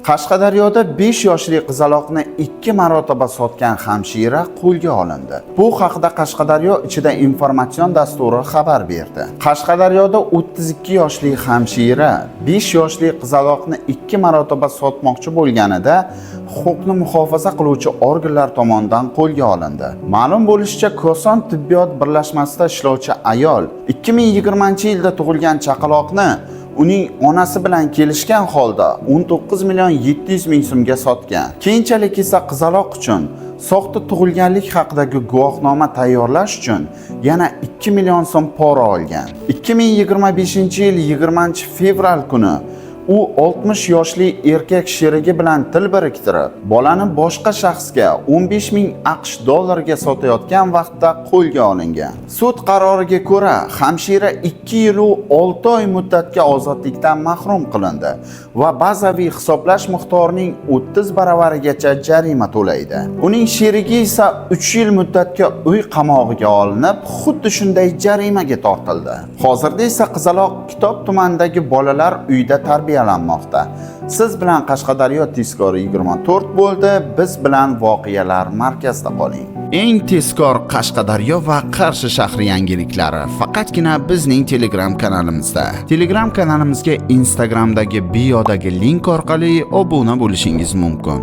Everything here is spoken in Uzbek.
Qashqadaryoda 5 yoshli qizaloqni 2 marotaba sotgan hamshira qo'lga olindi. Bu haqida Qashqadaryo ichida informatsion dasturi xabar berdi. Qashqadaryoda 32 yoshli hamshira 5 yoshli qizaloqni 2 marotaba sotmoqchi bo'lganida huquqni muhofaza qiluvchi organlar tomonidan qo'lga olindi. Ma'lum bo'lishicha, Koson tibbiyot birlashmasida ishlovchi ayol 2020-yilda tug'ilgan chaqaloqni uning onasi bilan kelishgan holda 19 million 700 ming so'mga sotgan. Keyinchalik esa qizaloq uchun soxta tug'ilganlik haqidagi guvohnoma tayyorlash uchun yana 2 million so'm pora olgan. 2025-yil 20-fevral kuni u 60 yoshli erkak sherigi bilan til biriktirib, bolani boshqa shaxsga 15 ming AQSh dollariga sotayotgan vaqtda qo'lga olingan. Sud qaroriga ko'ra, hamshira 2 yil 6 oy muddatga ozodlikdan mahrum qilindi va bazaviy hisoblash miqdorining 30 baravarigacha jarima to'laydi. Uning sherigi esa 3 yil muddatga uy qamog'iga olinib, xuddi shunday jarimaga tortildi. Hozirda esa qizaloq Kitob tumanidagi bolalar uyida tarbiyalanmoqda. Siz bilan Qashqadaryo tezkori 24 bo'ldi. Biz bilan voqealar markazida qoling. Eng tezkor Qashqadaryo va Qarshi shahri yangiliklari faqatgina bizning Telegram kanalimizda. Telegram kanalimizga Instagramdagi biodagi link orqali obuna bo'lishingiz mumkin.